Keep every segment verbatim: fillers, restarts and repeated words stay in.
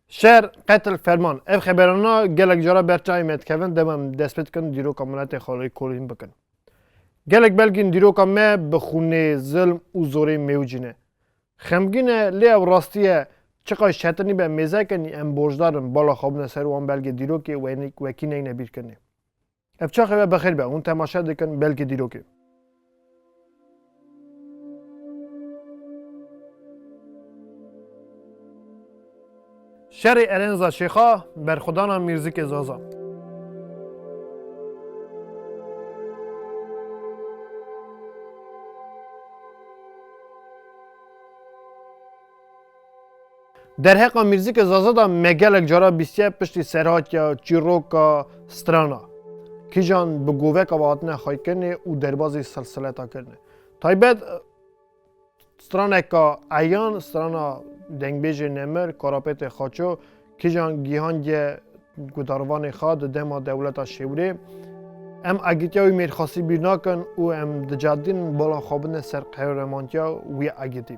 Şer, qetil, ferman. Ev xeberana gelek cara ber çavê me dikevin, dema em dest pê dikin dîroka miletê xwe lê kolîn bikin. Gelek belkî dîroka me bi xûnê, zilm û zorê mewcî ne. Xemgîn e, lê ew rastî ye, çiqas çetinî be mêze kin, em borcdar in bala xwe bine ser wan belkê dîrokê we-, wekî neyne bîrkirinê. Ev çaxê we bixêr be, hûn temaşe dikin belkê dîrokê. Şerê Erenza Şêxa, berxwedana mîrzikê Zaza. Derheqa mîrzikê Zaza de me gelek cara bîstiye piştî serhatiya, çîroka, strana. Kîjan bi goveka ve hatine xweykirinê û derbazî silsileta kirine. Taybet, straneka eyan, strana dengbêjê nemir, Karapêtê Xaço, kîjan gihandiye gudarvanê xwe di dema dewleta Şêwirê. Em agitiya wî mêrxasî bîr nakin û em dicadin bala xwe bidin ser qehremantiya wî agitî.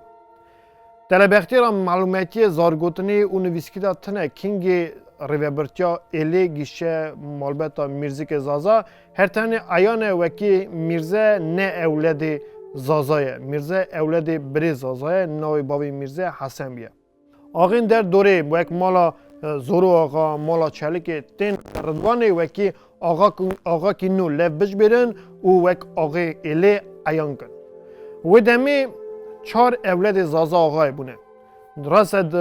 Telebextê re malûmetiyê zargotinê û nivîskî de tine kîngê rêvebirtiya êlê gişe malbeta mîrzikê Zaza, her tenê eyan e wekî mîrze ne ewledê Zaza ye. Mîrze ewledê birê Zaza ye, navê bavê mîrze Hesen bûye. Axên der dorê wek mala, e, Zoro Axa, mala Çelikê tên Ridwanê wekî axa-, axakî nû lev bijbêrin û wek axê êlê eyan kin. Wê demê çar ewledê Zaza Axayê bûne. Rase di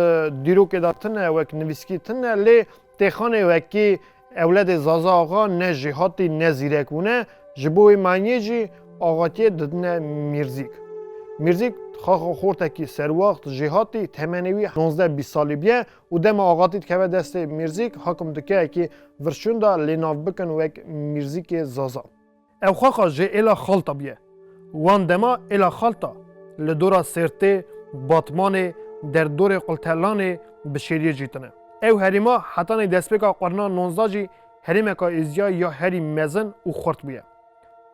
dîrokê de tine, wek nivîskî tine, lê têxanê wekî ewledê Zaza Axa ne jêhatî ne zîrek bûne, ji bo wê maniyê jî axatiyê didine Mîrzîk. Mîrzîk xaxa xortekî serwaxt jêhatî, temenê wî nozdeh bîst salî bûye û dema axatî dikeve destê Mîrzîk, hakim dike ekî virşûn de lê nav bikin wek Mîrzîkê Zaza. Ew xaxa ji êla Xalta bûye. Wan dema êla Xalta li dora Sêrtê, Batmanê, derdorê Qultelanê bi şêriyê jî tine. Ew herêma hetanî destpêka qurna nonzda jî herêmeka êziya ya herî mezin û xurt bûye.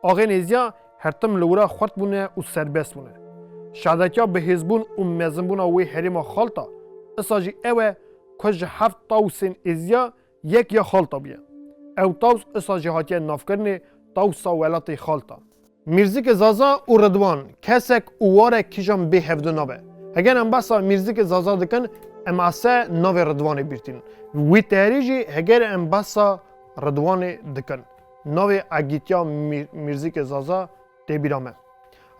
Axên êziya her tim li wira xurt bûne û serbest bûne. Şadetiya bihêzbûn û mezinbûna wê herêma Xalta isa jî ew e ku ji heft tawsên êziya yek ya Xalta bûye. Ew taws isa jî hatiye navkirinê tawsa welatê Xalta. Mîrzikê Zaza û Ridwan kesek û warek kîjan bê hevdu nabe. Heger em behsa Mîrzikê Zaza dikin, em ase navê Ridwanê bîr tînin. Wî terî jî heger em behsa Ridwanê dikin, navê agîtiya Mîr-, Mîrzikê Zaza tê bîra me.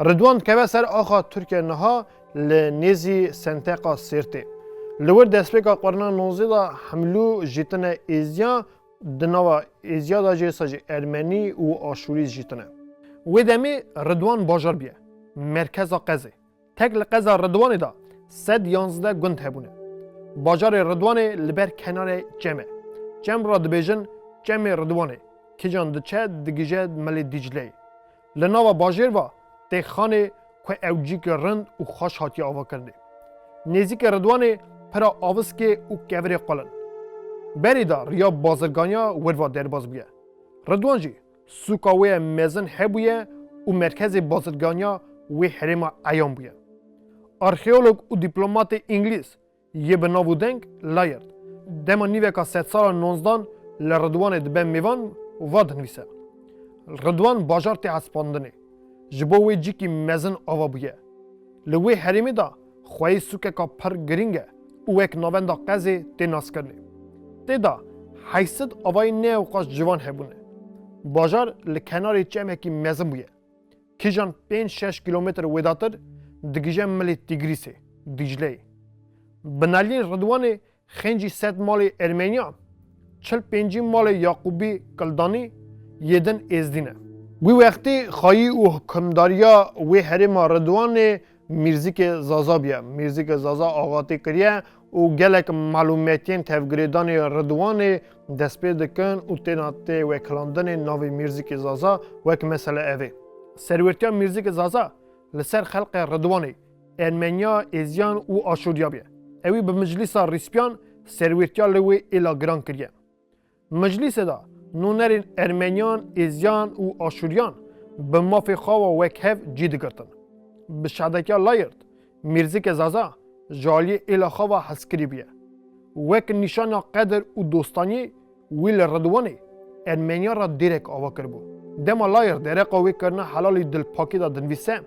Ridwan dikeve ser axa Tirkiye niha li nêzî senteqa Sêrtê. Li wir destpêka qurna nonzê de Himlû jî tine êziya, di nava êziya de jî sa jî Ermenî û Aşûrî jî tine. Wê demê Ridwan bajar bûye, merkeza qezê. Tek li qeza Ridwanê de sed yanzdeh gund hebûne. Bajarê Ridwanê li ber kenarê çem e. Çem re dibêjin Çemê Ridwanê. Kîjan diçe digije milê Dîcleyê. Li nava bajêr ve tê xanê ku ew cîkê rind û xweş hatiye avakirinê. Nêzîkê Ridwanê pira aviskê û kevirê qul in. Berî de riya bazirganiya wir ve derbas bûye. Ridwan jî sûka wê ye mezin hebûye û merkezê bazirganiya wê herêma eyan bûye. Arxeolog û dîplomatê îngilîz yê bi nav û deng Layard dema nîveka sedsala nonzdan li Ridwanê dibe mêvan, va dinivîse: Ridwan bajar tê hespandinê. Ji bo wê cîkî mezin ava bûye. Li wê herêmê de xweyî sûkeka pir girîng e û wek navenda qezê tê naskirinê. Tê de heyşt sed avayî ne ewqas ciwan hebûne. Bajar li kenarê çemekî mezin bûye. Kîjan pênc şeş kîlometr wêdatir digije milê Tîgrîsê, Dîcleyê. Binaliyên Ridwanê xêncî sed malê Ermeniyan, çil pêncî malê Yaqûbî Kildanî yê din Êzdî ne. Wî wextî xayî û hikimdariya wê herêma Ridwanê Mîrzikê Zaza bûye. Mîrzikê Zaza axatî kiriye û gelek malûmetiyên tevgirêdanê Ridwanê dest pê dikin û têna tê vekilandinê navê Mîrzikê Zaza wek mesele ev ê. Serwêrtiya Mîrzikê Zaza li ser xelqê Ridwanê, Ermeniya, Êziyan û Aşûriya bûye. Ewî bi Miclîsa Rîspiyan serwêrtiya li wê êla giran kiriye. Miclîsê de nûnerên Ermeniyan, Êziyan û Aşûriyan bi mafê xwe ve wek hev cî digirtin. Bi şadetiya Layard, Mîrzikê Zaza ji aliyê êla xwe ve hezkirî bûye. Wek nîşana qedir û dostaniyê wî li Ridwanê Ermeniya re dêrek ava kiribû. Dema Layard dereqa wê kirina helalî dilpakî de dinivîse,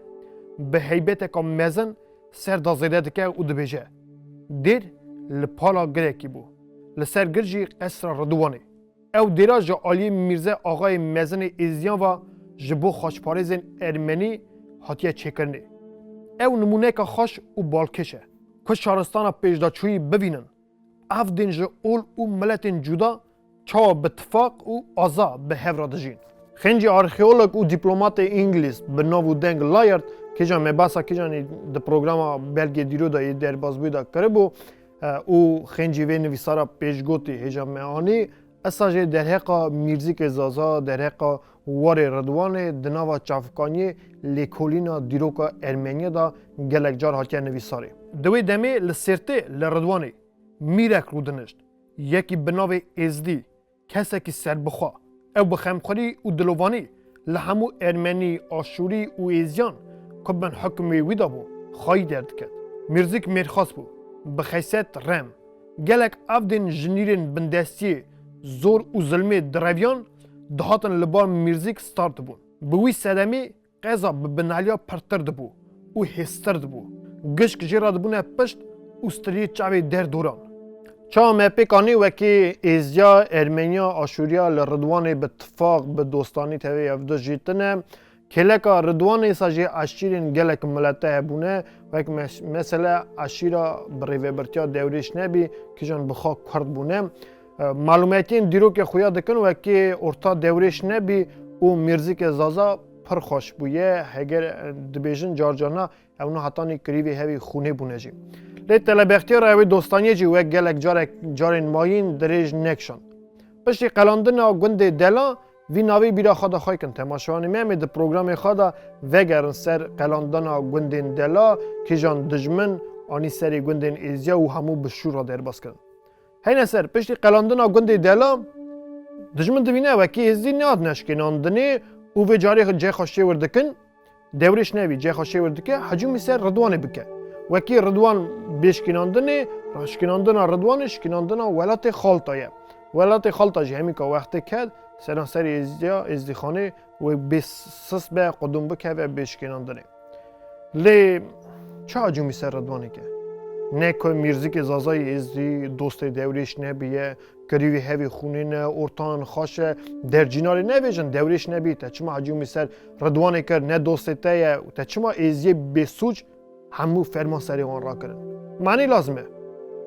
bi heybeteka mezin ser de zêde dike û dibêje, Dêr li pala girekî bû. Li ser gir jî qesra Ridwanê. Ew dêra ji aliyê Mîrze Axayê Mezinê Êziyan ve ji bo xaçparêzên Ermenî hatiye çêkirinê. Ew nimûneka xweş û balkêş e. Ku şaristana pêşdaçûyî bivînin, ev din ji ol û miletên cuda çawa bi tifaq û aza bi hev re dijîn. Xêncî arxeolog û dîplomatê îngilîz bi nav û deng Layard, kîjan me behsa kîjanî di programa Belgê Dîro de yê derbasbûyî de kiribû, e, û xêncî vê nivîsara pêşgotî hêja me anî, esa jê derheqa mîrzîkê Zaza, derheqa warê Ridwanê di nava çavkaniyê lêkolîna dîroka Ermeniya de gelek car hatiye nivîsarê. Di wê demê li Sêrtê, li Ridwanê, mîrek rûdinişt, yekî bi navê Êzdî, kesekî serbixwe. Ew bi xemxwerî û dilovanî li hemû Ermenî, Aşûrî û Êziyan ku bin hukmê wî de bû, xwayî derdiket. Mîrzîk mêrxas bû, bi xeset rem. Gelek evdên jinîrên bindestiyê, zor û zilmê direviyan dihatin li bar Mîrzîk start dibûn. Bi wî sedemê qeza bi binaliya pirtir dibû û hêstir dibû. Gişk jê re dibûne pişt û stiriyê çavê derdoran. Çawa me pêk anî wekî Êziya, Ermeniya, Aşûriya li Ridwanê bi tifaq, bi dostanî tevê ev du jî tune. Kêleka Ridwanê sa jê eşîrên gelek milete hebûne, wek mes-, mesela eşîra bi rêvebirtiya Dewrêş Nebî, kîjan bi xwe Kurd bûne. E, malûmetiyên dîrokê xuya dikin wekî orta Dewrêş Nebî û Mîrzîkê Zaza pir xweş bûye, heger, e, dibêjin carcarna ew niha hetanî kirîvê hevî xûnê bûne jî. Lê telebextiya re ew ê dostaniyê jî wek gelek carek, carên mayîn dirêj nekişand. Piştî qelandina gundê Dela, vî navê bîra xwe de xwe kin. Temaşevanê me, em ê di programê xwe de vegerin ser qelandina gundên Dela, kîjan dijmin anî serê gundên Êziya û hemû bi şûr re derbas kirin. Heyne ser, piştî qelandina gundê Dela, dijmin dibîne wekî Êzdî nehatine şikênandinê û vê carê cê xwe şêwir dikin, Dewrêş Nebî cê xwe şêwir dike, hecûmî ser Ridwanê bike. Wekî Ridwan bê şikênandinê, şikênandina Ridwanê şikênandina welatê xalta ye. Welatê xalta jî hemîka wextê ket, seranserê Êzdiya, Êzdîxanê wê bê sist be, qudûm bikeve bê şikênandinê. Lê çi hecûmî ser Ridwanê ke? Ne ku Mîrzikê Zazayê Êzdî dostê Dewrêş Nebî ye, kirîvê hevî xûnê ne, ortahên xaş e, dercînarê nevêjin, Dewrêş Nebî, te çima hecûmî ser Ridwanê kir, ne dostê te ye, te çima Êzdiyê bêsûc hemû ferman serê wan rakirin? Manî lazim e.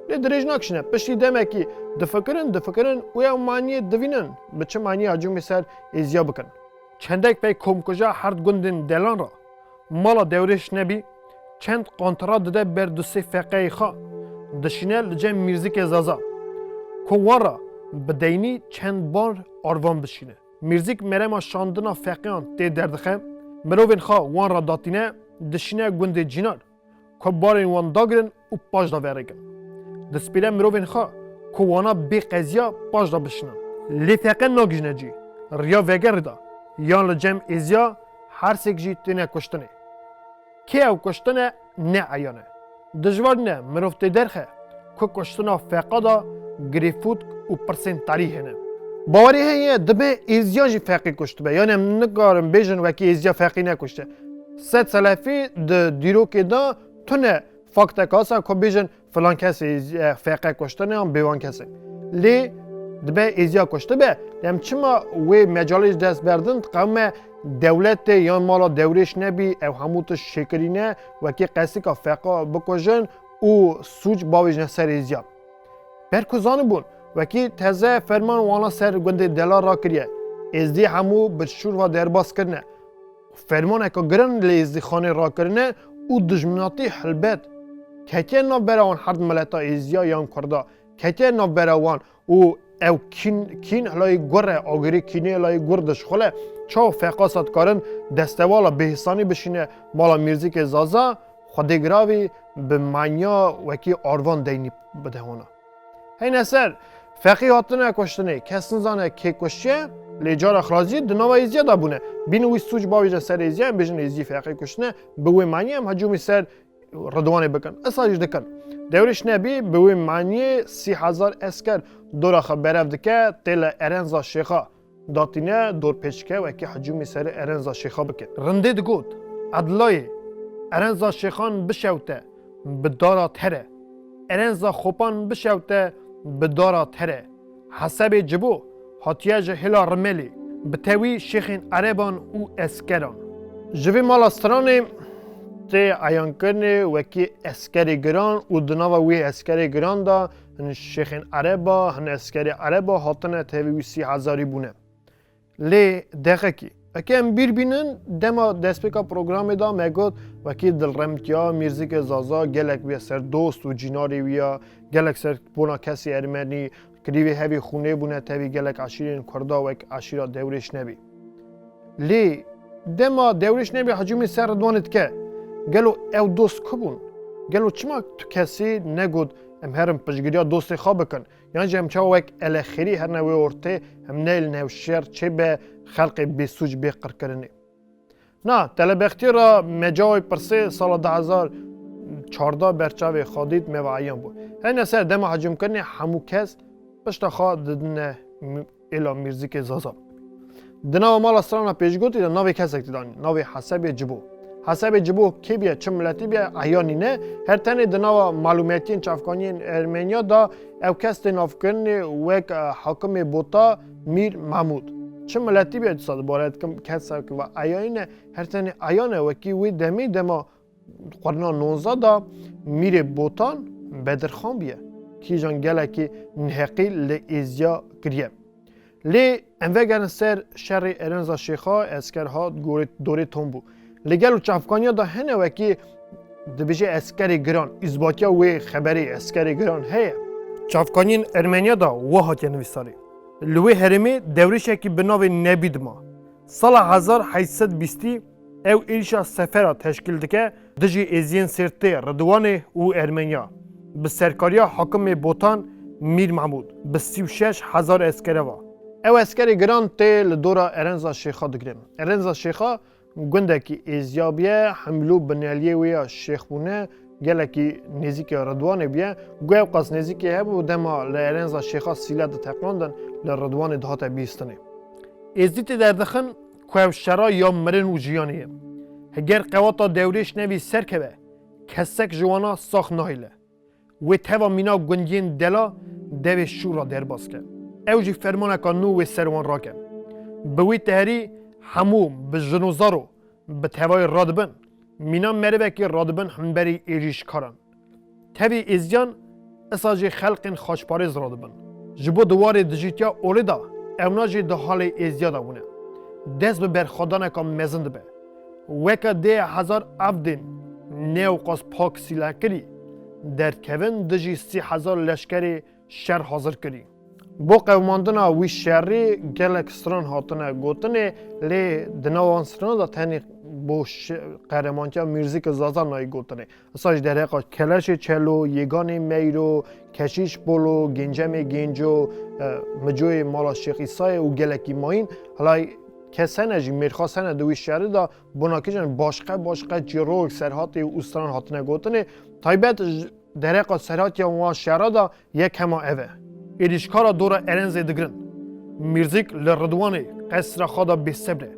Lê dirêj nakişine, piştî demekî difikirin, difikirin û ew maniyê divînin, bi çi maniyê hecûmî ser Êziya bikin. Çendek pey komkuja herd gundên Delan re, mala Dewrêş Nebî çend qantira dide ber du sê feqeyê xwe, dişîne li cem Mîrzikê Zaza, ku wan re bi deynî çend bar arvan bişîne. Mîrzik merema şandina feqeyan tê derdixe, mirovên xwe wan re datîne, dişîne gundê Cînar, ku barên wan dagirin û paş de verekin. Dispîre mirovên xwe ku wana bê qeziya paş de bişinan. Lê feqe nagihîjne cî, riya vegerê de, yan li cem Êziya, her sêk jî têne kuştinê. Kê ew kuştin e, ne eyan e. Dijwar ne mirov tê derxe ku kuştina feqa de girêfûtk û pirsên tarî hene. Bawerî heye dibe Êziya jî feqî kuştibe. Yanî em nikarin bêjin wekî Êziya feqî nekuşte. Sed selefî di dîrokê de tune faktek hasa ku bêjin filan kesê, e, feqe kuştine yan bêwan kesê. Lê dibe Êziya kuştibe. Lê em çima wê mecalê ji dest berdin? Diqewime dewletê yan mala Dewrêş Nebî, ew hemû tişt şêkirîne, wekî qesika feqa bikujin û sûc bavêjine ser Êziya. Ber ku zanibûn, wekî teze ferman wana ser gundê Dela rakiriye, Êzdî hemû bi şûr ve derbas kirine. Fermaneke girin li Êzdîxanê rakirine û dijminatî helbet ketiye navbera wan herd mileta Êziya yan Kurda, ketiye navbera wan û ew kîn, kîn hilayê gur e, agirê kînê hilayê gur dişxule. Çawa feqasa dikarin destevala bêhsanî bişîne mala Mîrzikê Zaza, Xwedê giravî bi manya wekî arvan deynî bide wana. Heyne ser, feqî hatine kuştinê, kes nizane kê kuştiye, lê cara xirazî di nava Êziya de bûne. Bîn wî sûc bavêje ser Êziya, em bêjin Êzî feqî kuştine, bi wê manî em hecûmî ser Ridwanê bikin. Esa jî dikin. Dewrêş Nebî bi wê maniyê sî hezar esker dora xwe berev dike, tê li Erenza Şêxa datîne, dorpêçike wekî hicûmê ser Erenza Şêxa bike. Rindê digot, Edlayê, Erenza Şêxan bişewte, bi dara te re. Erenza Xopan bişewte, bi dara te re. Hesebê Cibo hatiye ji hêla Rimelê, bi tevî şêxên ereban û eskeran. Ji vê mala stranê tê eyankirinê wekî eskerê giran û di nava wê eskerê giran de hin şêxên ereba, hin eskerê ereba hatine tevî wî sî hezarî bûne. Lê dexekî, eke em bîr bînin, dema destpêka programê de me got, wekî dilremtiya Mîrzikê Zaza gelek wî ya ser dost û cînarê wî ya, gelek ser bona kesê ermenî, kirîvê hevî xûnê bûne tevî gelek eşîrên Kurda wek eşîra Dewrêş Nebî. Lê dema Dewrêş Nebî hicûmê ser Ridwanê dike, gelo ew dost ku bûn? Gelo çima tu kesî negot, em herin piştgiriya dostê xwe bikin? Yan jî em çawa wek elexêrî herine wê ortê, em neyê li newşer çêbe, xelqê bêsûc bê qirkirinê. Na, telebextiyê re me cawê pirsê sala du hezar çardeh ber çavê xwe dît, me ve eyan bû. Hene ser dema hicûmkirinê hemû kes pişta xwe didine êla Mîrzikê Zaza. Di nava mala strana pêşgotî de navê kesek tê danî, navê Hesebê Cibo. Hesebê Cibo kê bîye, çi miletî bîye, eyanî ne. Her tenê di nava malûmetiyên çavkaniyên Ermeniya de ew kes tê navkirinê wek, e, Hakimê Bota Mîr Mehmûd. Çi miletî bîye, dîsa dibare dikim kesek ve eyanî ne. Her tenê eyan e, wekî wê demê dema Qurna nonzeh de Mîrê Botan Bedirxan bûye, kîjan gelekî neheqî li Êziya kiriye. Lê em vegerin ser şerê Erenza Şêxa, esker hat gorê dorê tom bû. Li gelo çavkaniya de hene wekî dibêje eskerê giran, îzbatiya wê xeberê eskerê giran heye? Çavkaniyên Ermeniya de wiha hatiye nivîsarê. Li wê herêmê dewrêşekî bi navê Nebî dima. Sala hezar heyt sed bîstî ew êrîşa sefera teşkîl dike dijî Êziyên Sêrtê Ridwanê û Ermeniya, bi serkariya Hakimê Botan Mîr Mehmûd, bi sî û şeş hezar eskere va. Ew eskerê giran tê li dora Erenza Şêxa digrin. Erenza Şêxa gundekî Êziya bûye, hemlû bineliyê wê ya şêx bûne, gelekî nêzîkê Ridwanê bûye. Ku ew qas nêzîkê hebû, dema li Erenza Şêxa sîle diteqandin, li Ridwanê dihate bihîstinê. Êzdî tê derdixin ku ew şera ya mirin û jiyanê ye. Heger qewata Dewrêş Nebî serkeve, kesek ji wana sax nahêle. Wê teva mîna gundiyên dela devê şûr ra derbas ke. Ew jî fermaneka nû wê ser wan rake. Bi wî teherî hemû bi jin û zaro bi tevayê radibin, mîna merivekê radibin hemberî êrîşkaran. Tevî êziyan isa jî xelqên xaçparêz radibin. Ji bo di warê dijîtiya olê de ewna jî di halê êziya de bûne. Dest bi berxwedaneka mezin dibe. Weke dê hezar avdên ne ewqas pak sîlehkirî derdkevin dijî sî hezar leşkerê şer hazir kirî. Bo qewimandina wî şerî gelek stran hatine gotinê, lê di nav wan strana de tenê bo şe-, qehremantiya Mîrzîkê Zaza nayê gotinê. Isa jî derheqa Keleşê Çelo, Yêganê Meyro, Keşîş Polo, Gencemê Genco, e, Micoyê Mala Şêx Îsayê û gelekî mayîn. Helay kes hene jî, mêrxas hene di wî şerî de, bona kîjan başqe başqe çîrok, serhatê û stran hatine gotinê. Taybet ji Dereqa serhatiya wan şera de yek hema ev e. Êrîşkara dora Erenzê digirin. Mîrzik li Ridwanê qesra xwe de bêsebr e.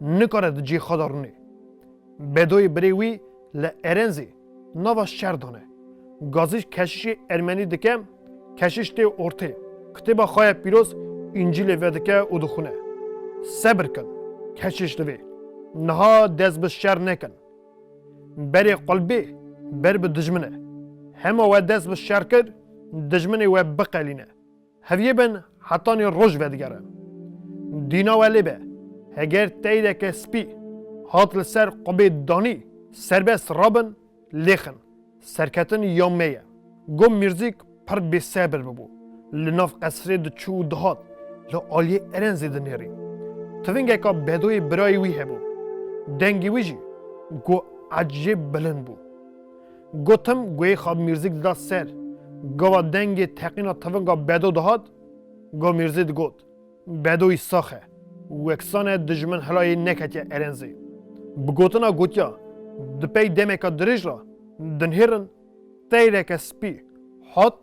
Nikare di cihê xwe de rûnê. Bedoyê birê wî li Erenzê nava şer dane. Gazî keşişê ermenî dike, keşiş tê ortê. Kitêba xwe ye pîroz Încîlê vedike û dixwine. Sebir kin, keşiş divê. Niha dest bi şer nekin. Berê qulbê ber bi dijmin e. Hema we dest bi şer kir, dijminê we biqelîne. Heviyê bin hetanî roj vedigere. Dîna we lê be, heger teyreke spî hat li ser qubê danî, serbest rabin, lêxin. Serketin ya me ye. Go Mîrzîk pir bêsebir bibû. Li nav qesrê diçû û dihat, li aliyê Erenzê dinêrî. Tivingeka Bedoyê birayê wî hebû. Dengê wî jî go ecêb bilind bû. Go tim guhê xwe Mîrzîk dida ser. Gava dengê teqîna tivinga Bedo dihat, go Mîrzî digot, Bedoyî sax e. Weksan e dijmin hilayê neketiye Erenzê. Bi gotina gotiya, di pey demeka dirêj re Dinhêrin teyreke spî hat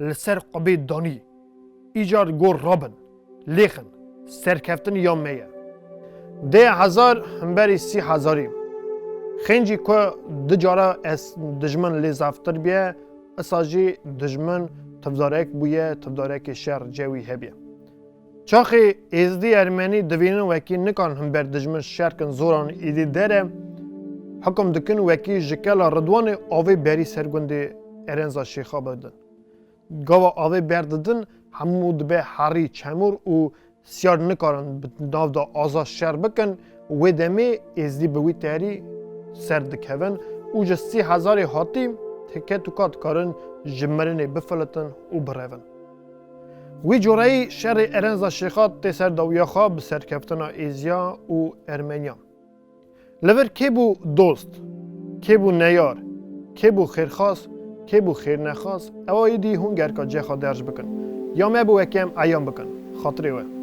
li ser qubê danî. Îcar got rabin, lêxin, serkeftin ya me ye. Dê hezar himberî sî hezarî. Xêncî ku du cara ez dijmin lê zaftir bûye, isa jî dijmin tivdarek bûye, tivdarekê şer cewî hebûye. Çaxê êzdî ermenî divînin wekî nikan himber dijmin şer kin zoran êdî dere, hukum dikin wekî ji kela Ridwanê avê berî ser gundê Erenza Şêxa bidin. Gava avê berdidin hemû dibe herî çemûr û siyar nikarin bi nav de aza şer bikin, wê demê êzdî bi wî terî ser dikevin û ji sî hezarê hatî têket û ka dikarin ji mirinê bifilitin û birevin. Wî coreyî şerê Erenza Şêxa tê ser dawiya xwe bi serkeftina êziya û ermeniya. Li vir kê bû dost, kê bû neyar, kê bû xêrxas, kê bû xêrnexas, ewa êdî hûn gerka cê xwe derc bikin. Ya me bû wekî em eyan bikin, xatirê we.